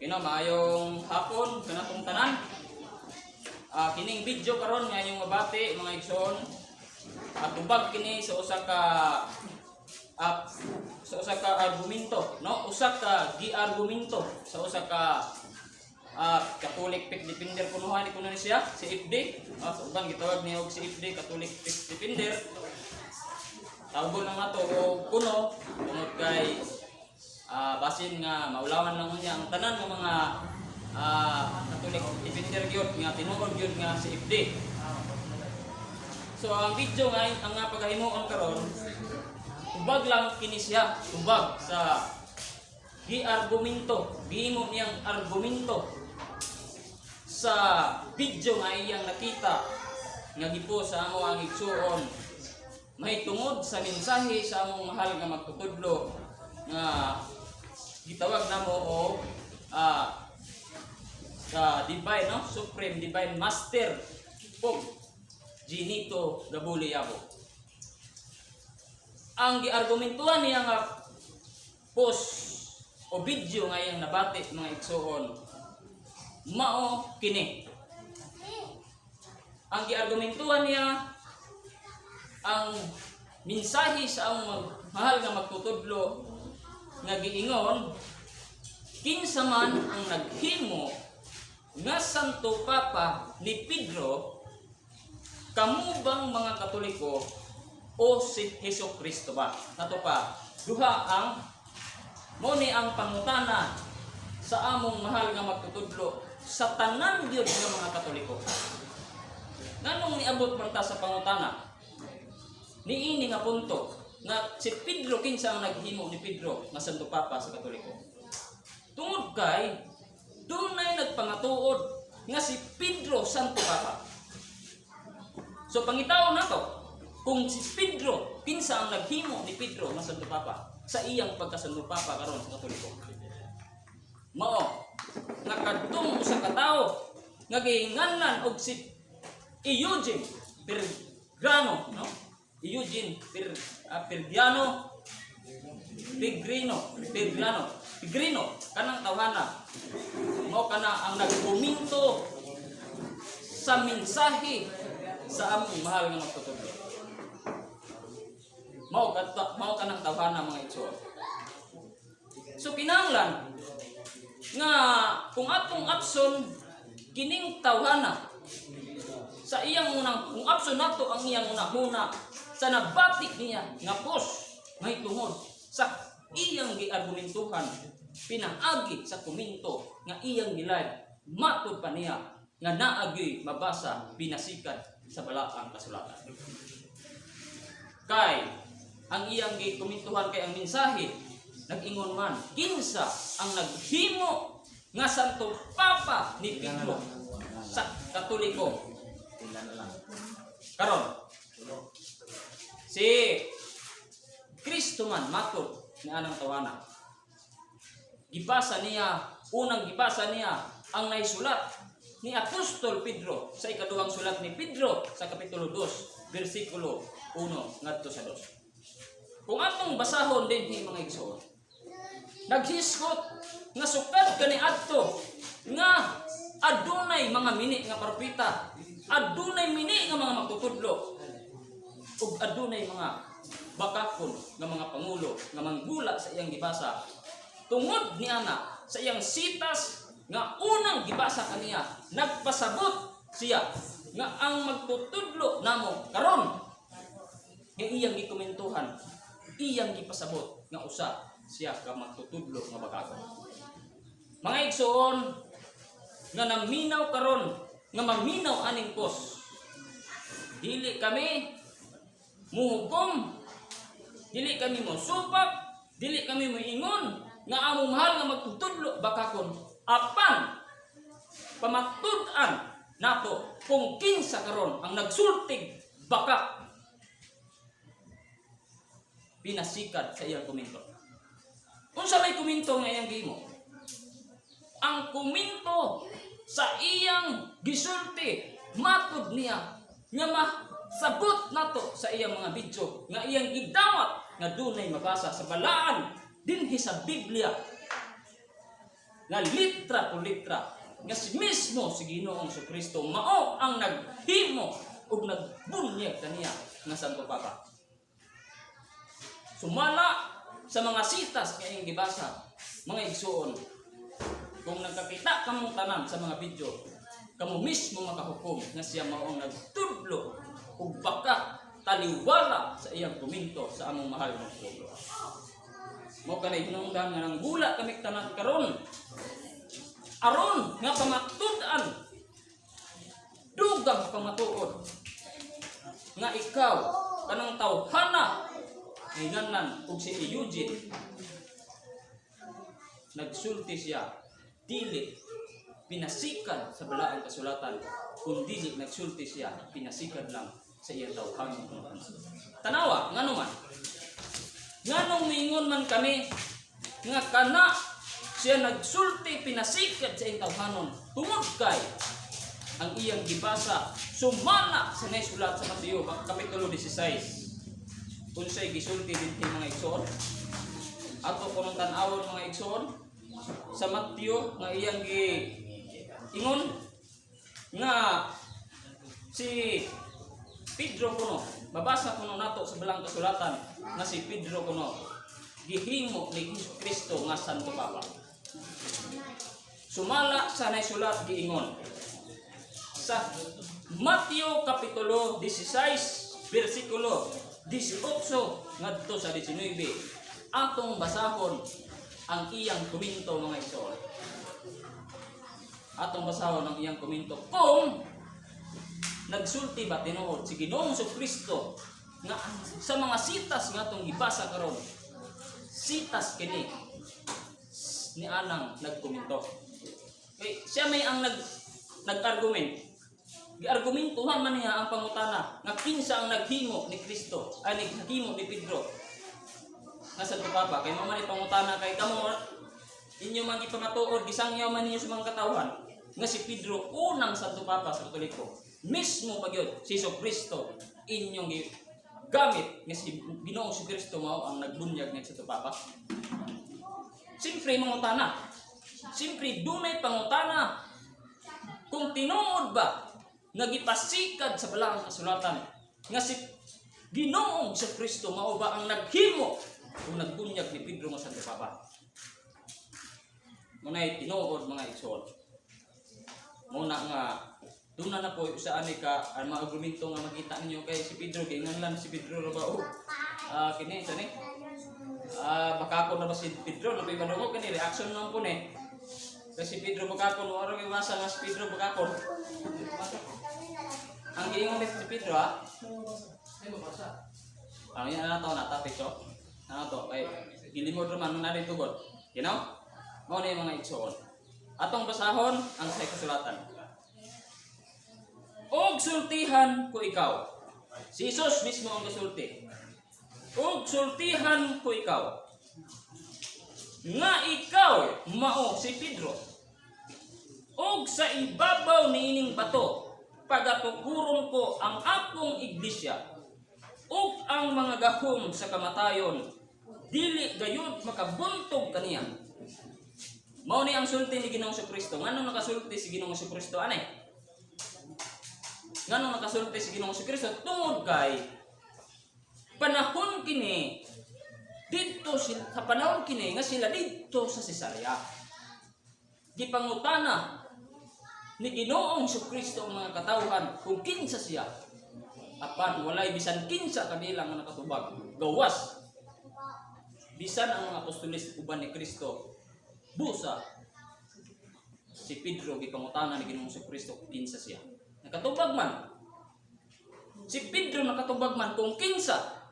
Okay no, maayong hapon kanatong tanan. Kining video karon nga inyong mabati, mga igsoon. Atubag kini sa usa ka argumento, no? Usa ka giargumento sa usa ka Catholic Faith Defender kunuhan ni kuno ni siya, si FD. Sa uban gitawag niya og si FD, Catholic Faith Defender. Tawgon lang nato og kuno tungod kay basin nga maulawan lang niya ang tanan ng mga Catholic Defender gyud nga tinuod gyud nga si FD. So ang video nga ang nga pagahimuon karon, tubag lang kini siya, tubag sa giargumento, gihimo niyang argumento sa video nga iyang nakita nga gipost sa amo ang igsuon mahitungod sa mensahe sa among mahal nga magtutudlo nga gitawag namo og sa divine, no, Supreme Divine Master Pope Ginito Gabuli Yabo. Ang giargumentuhan niya nga post o video nga iyang nabati, mga igsuon, mao kini. Ang giargumentuhan niya ang mensahe sa among mahal nga magtutudlo nga giingon, "Kinsa man ang naghimo nga Santo Papa ni Pedro, kamo bang mga Katoliko o si Hesus Kristo ba?" Nato pa duha ang mo ni ang pangutana sa among mahal nga magtutudlo sa tanan gyud nga mga Katoliko. Nganong niabot man ta sa pangutana niini nga punto nga si Pedro, kinsa ang naghimo ni Pedro nga Santo Papa sa Katoliko? Tungod kay dunay nagpangatuod nga si Pedro Santo Papa. So pangitaon nato kung si Pedro, kinsa ang naghimo ni Pedro nga Santo Papa sa iyang pagka-Santo Papa karon sa Katoliko. Mao nga kadtong usa ka tawo nga giinganlan og si Eugene Pergrano, no? Eugene Pergiano Pigrino, Pigrano, Pigrino, kanang tawhana. Mao kana ang nagkominto sa mensahe sa among mahal nga magtutudlo. Mao kanang tawhana, mga igsoon. So kinahanglan nga kung atong apson kining tawhana sa iyang unang, kung apson nato ang iyang unahuna sa nabati niya nga post may tungod sa iyang giargumentuhan pinaagi sa komento nga iyang gilive, matud pa niya nga naagyoy mabasa pinasikat sa balaang kasulatan. Kay ang iyang gikomentuhan kay ang mensahe nag-ingon man, "Kinsa ang naghimo nga Santo Papa ni Pedro sa Katoliko?" Karon si Kristo man, matod ni anang tawhana, gibasa niya, unang gibasa niya ang naisulat ni Apostol Pedro sa ikaduhang sulat ni Pedro sa kapitulo 2 bersikulo 1 ngadto sa 2. Kung atong basahon dinhi, mga igsoon, naghisgot nga sukad kaniadto nga adunay mga mini nga propeta, adunay mini nga mga magtutudlo ug adunay mga bakakon nga mga pangulo nga manggula sa iyang gibasa. Tungod ni ana sa iyang sitas nga unang gibasa kaniya, nagpasabot siya nga ang magtutudlo namo karon nga iyang gikomentuhan, iyang gipasabot nga usa siya ka magtutudlo nga bakakon. Mga igsoon nga naminaw karon, nga maminaw aning post, dili kami muhukom, dili kami mo supak, dili kami moingon nga among mahal nga magtutudlo bakakon. Apan pamatud-an nato kung kinsa karon ang nagsultig bakak pinasikat sa iyang komento. Unsa may komento nga iyang gihimo? Ang komento sa iyang gisulti, matud niya nga masabot nato sa iyang mga video nga iyang gidawat nga dunay mabasa sa balaan dinhi sa Biblia. Nga litra por litra nga si mismo si Ginoong Kristo mao ang naghimo ug nagbunyag kaniya nga Santo Papa. Sumala sa mga sitas nga iyang gibasa, mga igsuon, kung nagkakita kamong tanan sa mga video, kamo mismo makahukom nga siya mao ang nagtudlo ug baka taliwala sa iyang komento sa among mahal nga pueblo. Mao kanay hinungdan nga nanggula kami tanan karon aron nga pamatud-an, dugang pamatuod nga ikaw kanang tawhana nginganlan og si Eugene, nagsulti siya dili pinasikan sa Balaang Kasulatan, kun dili nagsulti siya pinasikan lang sa iyang tawhanong pangutana. Tanawa, ngano man? Nganong mingon man kami nga kana siya nagsulti pinasikad sa iyang tawhanon? Tungod kay ang iyang gibasa sumala sa naisulat sa Mateo Kapitulo 16. Unsay gisulti dinhi, mga igsoon? Ato kunong tan-awon, mga igsoon, sa Mateo nga iyang gi ingon nga si Pedro kuno, mabasa kuno nato sa Balaang Kasulatan nga si Pedro kuno gihimo ni Hesus Kristo nga Santo Papa. Sumala sa naisulat, giingon sa Mateo Kapitulo 16 bersikulo 18 ngadto sa 19. Atong basahon ang iyang komento, mga igsoon. Atong basahon ang iyang komento kung nagsulti ba tinuod si Ginoong Kristo nga sa mga sitas nga atong gibasa karon, sitas kini ni anang nagkomento. Kay siya may ang nag-argument. Giargumentuhan man niya ang pangutana nga kinsa ang naghimo ni Kristo, ay naghimo ni Pedro nga Santo Papa. Kay mao man ni pangutana, kay kamo inyo man gipamatuod, gisangyaw man ninyo sa mga katawhan nga si Pedro unang Santo Papa sa Katoliko. Mismo pa gyud si Hesus Kristo inyong gamit nga si Ginoong si Kristo mao ang nagbunyag ng Santo Papa. Siyempre mangutana. Siyempre dunay pangutana kung tinuod ba nga gipasikad sa Balaang Kasulatan nga si Ginoong sa Kristo mao ba ang naghimo o nagbunyag ni Pedro nga Santo Papa. Muna'y tinuod, mga igsoon. Muna nga doon na po sa ani ka ang mga argumento nga makita ninyo kay si Pedro giingan si Pedro ra ba oh kini sa ni bakakon na ba si Pedro na ba kini reaction naman po ni kasi si Pedro bakakon wala may masa nga si Pedro bakakon ang giingon ni si Pedro ha. Ano yan na to na to na to kay gilimod ra man na tugot you know mao na yung mga igsoon. Atong basahon ang sa kasulatan. Og sultihan ko ikaw. Si Jesus mismo ang gasulti. Og sultihan ko ikaw nga ikaw mao si Pedro. Og sa ibabaw niining bato pagatukuron ko ang akong iglesia ug ang mga gahom sa kamatayon dili gayud makabuntog kaniya. Mao ni ang sulti ni Ginoong Kristo. Nganong nakasulti si Ginoong Kristo anay? Nganong nakasulti si Ginoong Kristo? Tungod kay panahon kini didto sa panahon kini nga sila didto sa Cesarea. Gipangutana ni Ginoong Kristo ang mga katawhan kung kinsa siya. Apan walay bisan kinsa kanila nga nakatubag. Gawas bisan ang mga apostoles uban ni Kristo, busa si Pedro gipangutana ni Ginoong Kristo kung kinsa siya. Nakatubag man. Si Pedro nakatubag man kung kinsa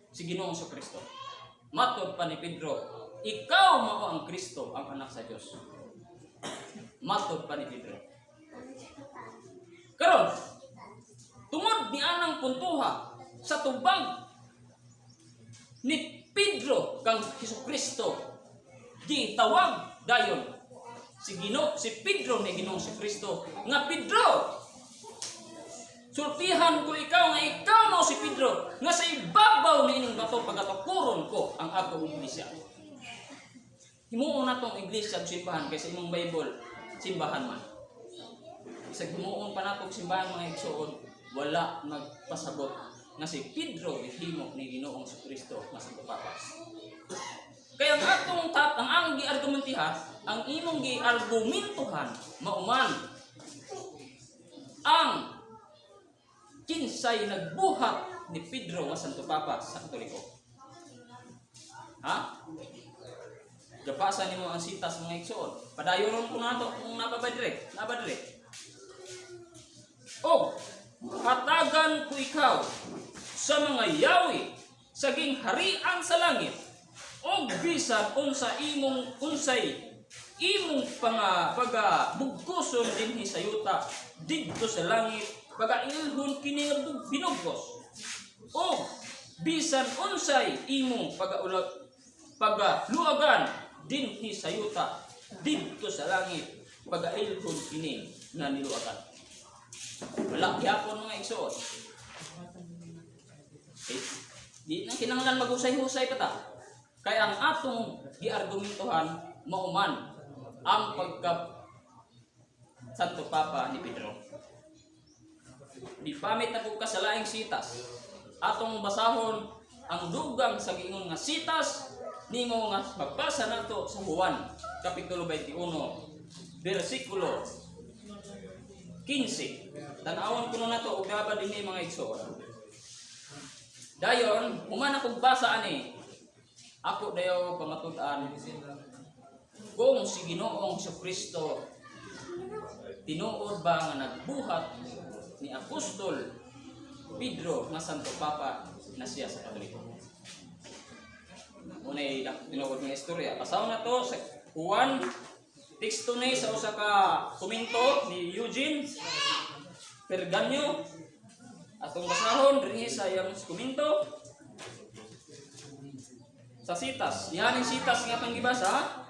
si Ginoong Kristo. Matod pa ni Pedro, "Ikaw mao ang Kristo, ang anak sa Dios." Matod pa ni Pedro. Karon, tungod ni anang puntuha sa tubag ni Pedro kang Hesus Kristo, gitawag dayon si Pedro ni Ginoong si Kristo nga, "Pedro, sultihan ko ikaw nga ikaw mao si Pedro, nga sa ibabaw ni ining bato pagatukuron ko ang akong iglesia." Himuon natong iglesia ug simbahan kay sa imong Bible, simbahan man. Bisag himuon pa nato og simbahan, mga igsoon, wala magpasabot nga si Pedro gihimo ni Ginoong Kristo nga Santo Papa. Kaya ang atong tat ang giargumentihan, ang imong giargumentuhan mauman ang kinsay nagbuhat ni Pedro nga Santo Papa sa Katoliko. Ha? Gapasa nimo ang sitas, mga igsoon. Padayon ko nato kung naba ba dire, naba dire. O hatagan ko ikaw sa mga yawi sa gingharian sa langit, og bisan unsa imong unsay imong panga paga bugkoson dinhi sa yuta, didto sa langit pagailhon kini nga binugkos, og bisan unsay imong pagaula pagaluagan dinhi sa yuta, didto sa langit pagailhon kini nga niluagan. Wala gyapon, mga igsoon. Eh, di na kinahanglan maghusay-husay pa ta. Kay ang atong giargumentuhan mauman ang pagka Santo Papa ni Pedro. Di pamit na ka sa laing sitas. Atong basahon ang dugang sa giingon nga sitas nimo nga magbasa nato sa Juan kapitulo 21 bersikulo 15. Tan-awon kuno nato og gaba dinhi, mga igsoon. Dayon, human akong basa ani, ako dayaw pamatud-an kung si Ginoong Kristo tinuod ba nga nagbuhat ni Apostol Pedro nga Santo Papa na siya sa Katoliko. Unay tinuod nga istorya. Basahon na to sa Juan, teksto ni sa usa ka komento ni Eugene Perganyo. Atong basahon dinhi sa iyang komento sa sitas. Yan ang sitas nga atong gibasa, ha?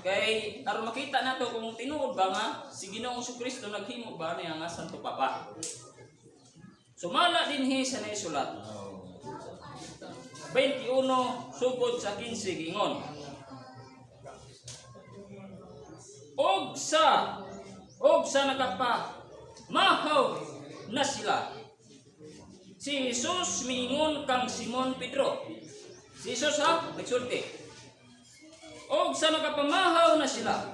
Kay aron makita nato kung tinuod ba nga si Ginoong Kristo naghimo ba niya nga Santo Papa. Sumala dinhi sa naisulat 21 sugod sa 15, gingon. Og sa nakapa mahaw na sila, si Jesus miingon kang Simon Pedro. Si Jesus ha, nagsulti. Og sa nakapamahaw na sila,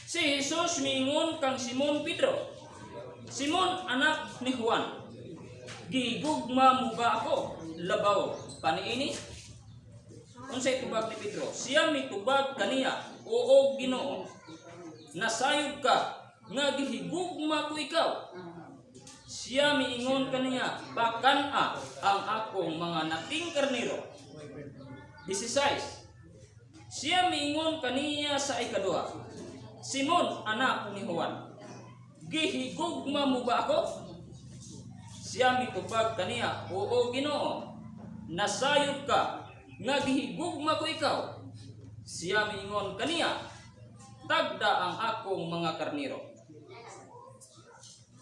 si Jesus miingon kang Simon Pedro, "Simon, anak ni Juan, gigugma mo ba ako labaw paniini?" Unsay tubag ni Pedro? Siya mitubag kaniya, "Oo, Ginoo. Nasayod ka nga gihigugma ko ikaw." Siya miingon kaniya, "Pakan-a ang akong mga nating karnero." 16. Siya miingon kaniya sa ikaduha, "Simon, anak ni Juan, gihigugma mo ba ako?" Siya mitubag kaniya, "Oo, Ginoo, nasayod ka nga gihigugma ko ikaw." Siya miingon kaniya, "Tagda ang akong mga karnero."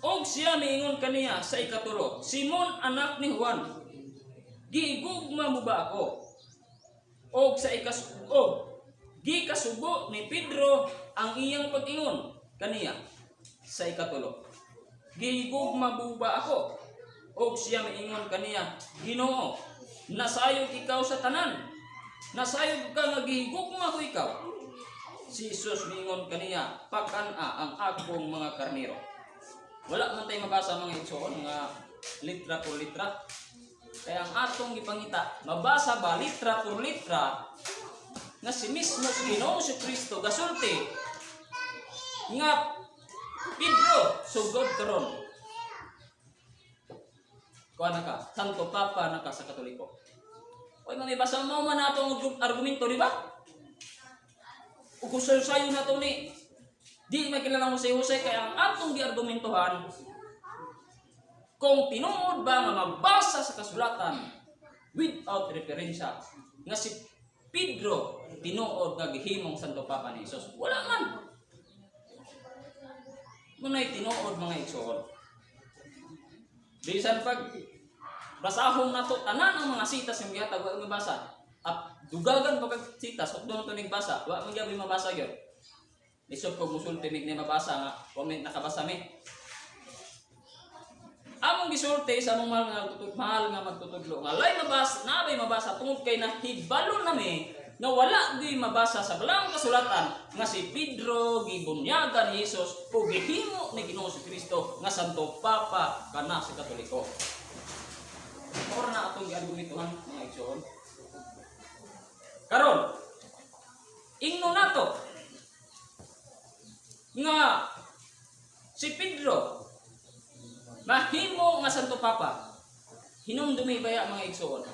Og siya miingon kaniya sa ikatulo, "Simon, anak ni Juan, gihigugma mo ba ako?" Og gikasubo ni Pedro ang iyang pag-ingon kaniya sa ikatulo, "Gihigugma mo ba ako?" Og siya miingon kaniya, "Ginoo, nasayod ikaw sa tanan. Nasayod ka nga gihigugma ko ikaw." Si Jesus miingon kaniya, "Pakan-a ang akong mga karnero." Wala man tayo mabasa, mga igsoon, nga litra por litra. Kaya ang atong gipangita, mabasa ba litra por litra nga si mismo si Ginoo si Kristo gasulti nga Pedro sugod karon kuha na ka, Santo Papa na ka sa Katoliko? Oy, mga basa mo man ato ang argumento, di ba? Ug kung sayo na to ni di makilala mo sa husay, kaya ang atong giargumentuhan kung tinuod ba nga mabasa sa kasulatan without referensya nga si Pedro tinuod nga gihimong Santo Papa ni Jesus. Wala man. Muna'y tinuod, mga igsoon. Bisan pag basahon nato tanan ang mga sitas yung gihatag, wa mabasa. At Dugagan pa kag sitas, hukdon to ning basa, wa man gyud mabasa gyud. Lisod ko musulti mig ni mabasa nga wa may nakabasa mi. Among gisulti sa among mahal nga magtutudlo nga lay mabasa, nabay mabasa tungod kay nahibalo nami nga wala gyud mabasa sa Balaang Kasulatan nga si Pedro gibunyagan ni Jesus o gihimo ni Ginoo si Kristo nga Santo Papa kana sa Katoliko. Mao na atong giargumentuhan, mga igsoon. Karon, ingno nato nga si Pedro mahimo nga Santo Papa. Hinumdumi baya, mga igsoon,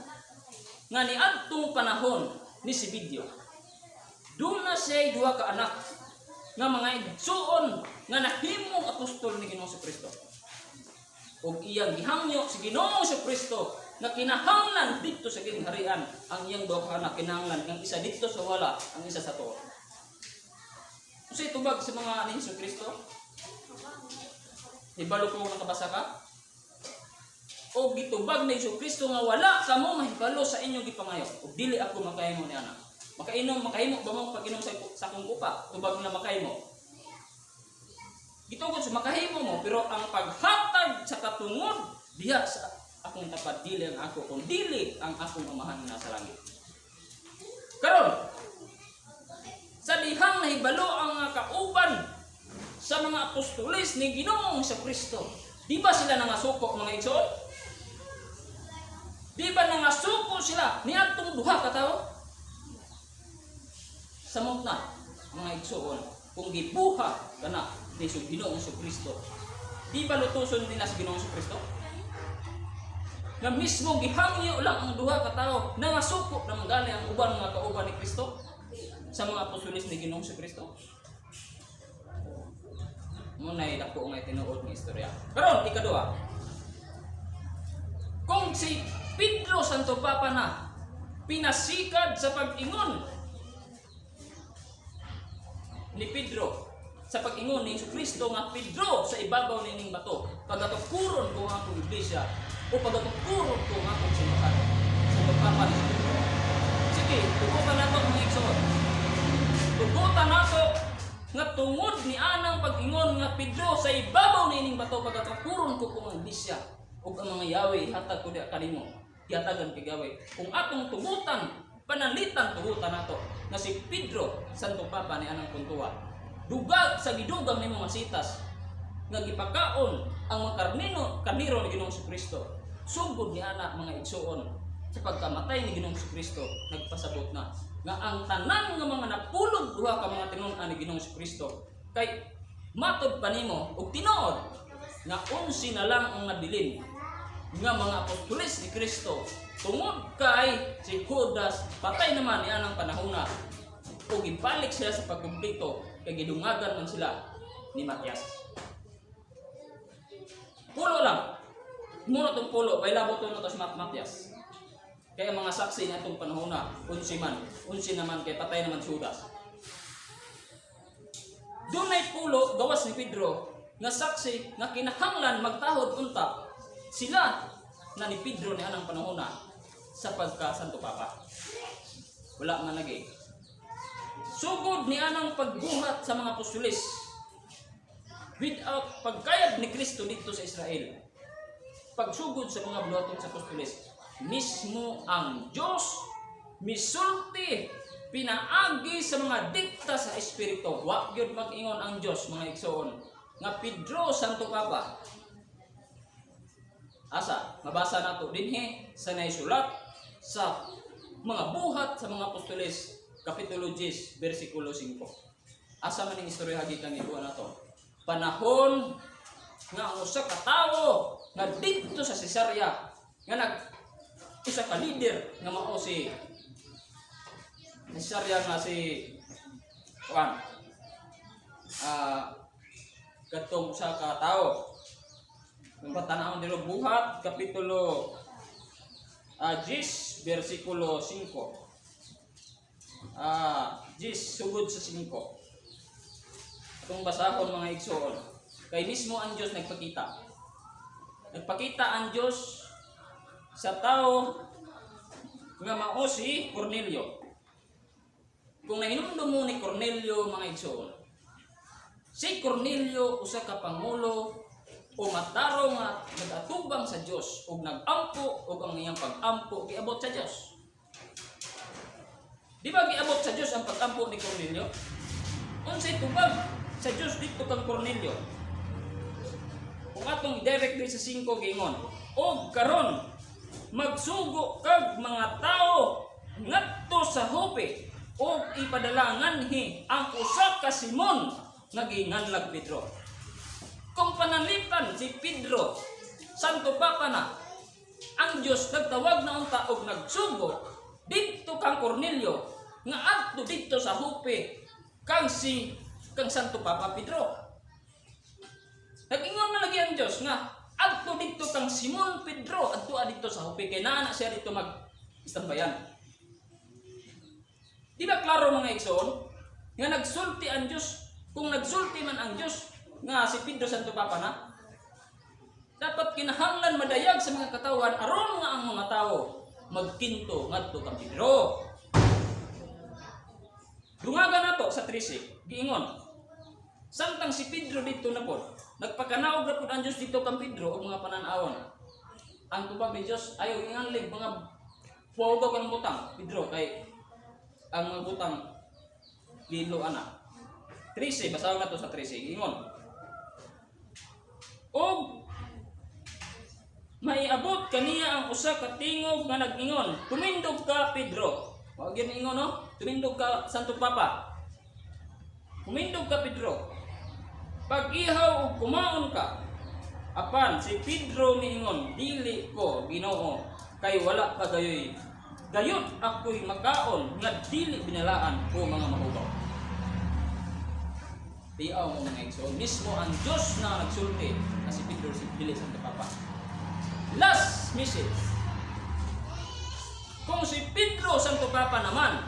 nga niadtong panahon ni Zebedeo, duna siya duha ka anak nga mga igsoon nga nahimong apostol ni Ginoong Kristo. Ug iyang gihangyo si Ginoong Kristo nga kinahanglan didto sa gingharian ang iyang duha ka anak, kinahanglan ang isa didto sa wala, ang isa sa tuo. Unsay tubag sa mga ni Hesus Kristo? Hibalo ko nakabasa ka? O gitubag ni Hesus Kristo nga wala kamo mahibalo sa inyong gipangayo ug dili ako makahimo ni ana. Makainom, makahimo ba mo pag-inom sa akong kupa? Tubag na makahimo. Gitugod sa makahimo mo, pero ang paghatag sa katungod diha sa akong tapad, dili ang ako kung dili ang akong Amahan nga nasa langit. Karon, sa dihang nahibalo ang mga kauban sa mga apostoles ni Ginoong sa Kristo, di ba sila nangasuko, mga igsoon? Di ba nangasuko sila niadtong duha ka tawo? Samot na, mga igsoon, kung gibuhat kana ni sa Ginoong sa Kristo. Di ba lutuson nila sa Ginoong sa Kristo? Nga mismo gihangyo lang ang duha ka tawo, nangasuko naman gali ang uban mga kauban ni Kristo sa mga apostoles ni Ginoong sa Kristo. Mao dako nga tinuod nga istorya. Karon, ikaduha. Kung si Pedro Santo Papa na pinasikad sa pag-ingon ni Pedro, sa pag-ingon ni Kristo nga "Pedro, sa ibabaw nining bato pagatukuron ko ang akong iglesia o pagatukuron ko ang akong simbahan." Santo Papa ni si Pedro. Sige, tugutan nato, mga igsoon. Tugutan nato nga tungod ni anang pag-ingon nga "Pedro, sa ibabaw nining bato pagatukuron ko ang iglesia ug ang mga yawi hatag ko diha kanimo," gihatagan kay yawi. Kung atong tugutan, pananglitan tugutan nato nga si Pedro Santo Papa ni anang puntuwa, dugag sa gidugang nimo masitas nga gipakaon ang mga karniro ni Ginoong Kristo, sugod ni ana, mga igsuon, sa pagkamatay ni Ginoong Kristo, nagpasabot na nga ang tanan nga mga napulog duha ka mga tinun-an ni Ginoong Kristo, kay matod pa nimo og tinuod nga 11 na lang ang nabilin nga mga apostoles ni Kristo tungod kay si Judas patay naman ni anang panahona ug ibalik sila sa pagkumpleto kay gidungagan man sila ni Matias. Pulo lang. Muna tong pulo, way labot to na to si Matias. Kaya ang mga saksi na itong panahon na, 11 man, 11 naman kay patay naman si Judas. Dunay pulo, gawas ni Pedro, nga saksi nga kinahanglan magtahod unta sila na ni Pedro ni anang panahon na sa pagka Santo Papa. Wala man lagi. Sugod ni anang pagbuhat sa mga apostoles without pagkayab ni Kristo dito sa Israel. Pagsugod sa mga buhaton sa apostoles, mismo ang Diyos misulti pinaagi sa mga dikta sa Espiritu. Wa gyud mag-ingon ang Diyos, mga igsoon, nga Pedro Santo Papa. Asa mabasa nato dinhi sa naisulat sa mga Buhat sa mga Apostoles kapitulo 10 bersikulo 5? Asa man ning istorya gikan ikuha nato? Panahon nga ang usa ka tawo nga didto sa Cesarea nga nag usa ka leader nga mao si Cesarea nga si kuan, kadtong usa ka tawo. Kung patanawon dito, Buhat kapitulo 10 bersikulo 5. 10 sugod sa 5. Atong basahon, mga igsoon. Kay mismo ang Diyos nagpakita. Nagpakita ang Diyos sa tao nga mao si Cornelio. Kung nahinumdum mo ni Cornelio, mga igsoon, si Cornelio usa ka pangulo o matarong nga nag-atubang sa Dios ug nag-ampo, ug ang iyang pag-ampo giabot sa Dios. Di ba giabot sa Dios ang pag-ampo ni Cornelio? Unsay tubag sa Dios dito kang Cornelio? Kung atong direct diri sa 5, giingon, "Og karon magsugo kag mga tawo ngadto sa Jope ug ipadala nganhi ang usa ka Simon nga ginganlag Pedro." Kung pananglitan si Pedro Santo Papa na, ang Dios nagtawag na unta og nagsugo didto kang Cornelio nga adto didto sa Jope kang Santo Papa Pedro. Nag-ingon man lagi ang Dios nga adto didto kang Simon Pedro, adto didto sa Jope kay naa na siya didto mag istambayan. Di ba klaro, mga igsoon, nga nagsulti ang Dios? Kung nagsulti man ang Dios nga si Pedro Santo Papa na, dapat kinahanglan madayag sa mga katawan aron nga ang mga tao magkinto ngadto kang Pedro. Dungaga nato sa 13, giingon. Samtang si Pedro dito na pod, nagpakanaog na pod ang Dios dito kang Pedro og mga panan-awon. Ang tubag ni Dios, "Ayaw inganlig mga puwagaw ka ng butang, Pedro, kay ang mga butang lilo ana." 13, basahon nato sa 13, giingon. "Og maiabot kaniya ang usa ka tingog nga nag-ingon, 'Tumindog ka, Pedro.'" Wa gyud ingon, no? "Tumindog ka, Santo Papa. Tumindog ka, Pedro. Pag-ihaw ug kumaon ka." Apan si Pedro miingon, "Dili ko, Ginoo, kay wala pa gayoy gayud ako'y makaon nga dili binalaan o mga mahugaw." Tiaw mo, mga igsoon, mismo ang Diyos na nagsulti na si Pedro si dili Santo Papa. Last message. Kung si Pedro Santo Papa naman,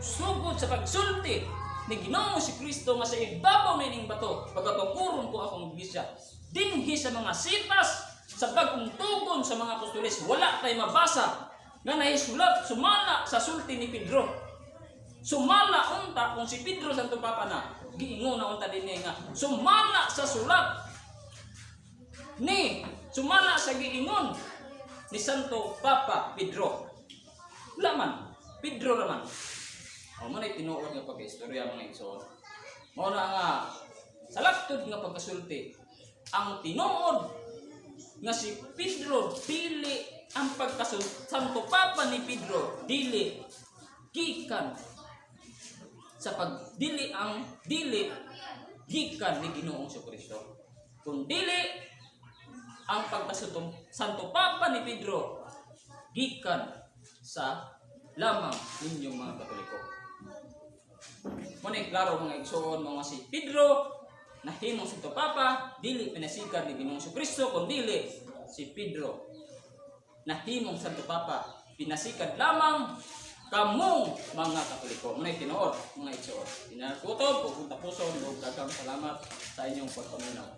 sugod sa pagsulti ni Ginoong si Kristo nga sa ibabaw na ining bato pagatukuron ko akong iglesia, dinhi sa mga sitas sa Bagong Tugon sa mga apostoles, wala tay mabasa nga nahisulat sumala sa sulti ni Pedro. Sumala unta kung si Pedro Santo Papa na, giingon na unta dinhi nga sumala sa sulat ni, sumala sa giingon ni Santo Papa Pedro. Wala man. Pedro naman. O mo na tinuod nga pagkaistorya, mga igsoon. Mao na nga sa laktod nga pagkasulti, ang tinuod nga si Pedro dili, ang pagkasul Santo Papa ni Pedro dili gikan sa pagdili, ang dili gikan ni Ginoong Kristo. Kung dili ang pagkasunto Santo Papa ni Pedro gikan sa lamang ninyong mga Katoliko. Mao na klaro, mga igsoon, mga si Pedro nahimong Santo Papa dili pinasikan ni Ginoong Kristo, kun dili si Pedro nahimong Santo Papa pinasikan lamang kamong mga Katoliko. Mao na tinuod, mga igsoon. Inakutob ug tapuson ug daghang salamat sa inyong pagpaminaw.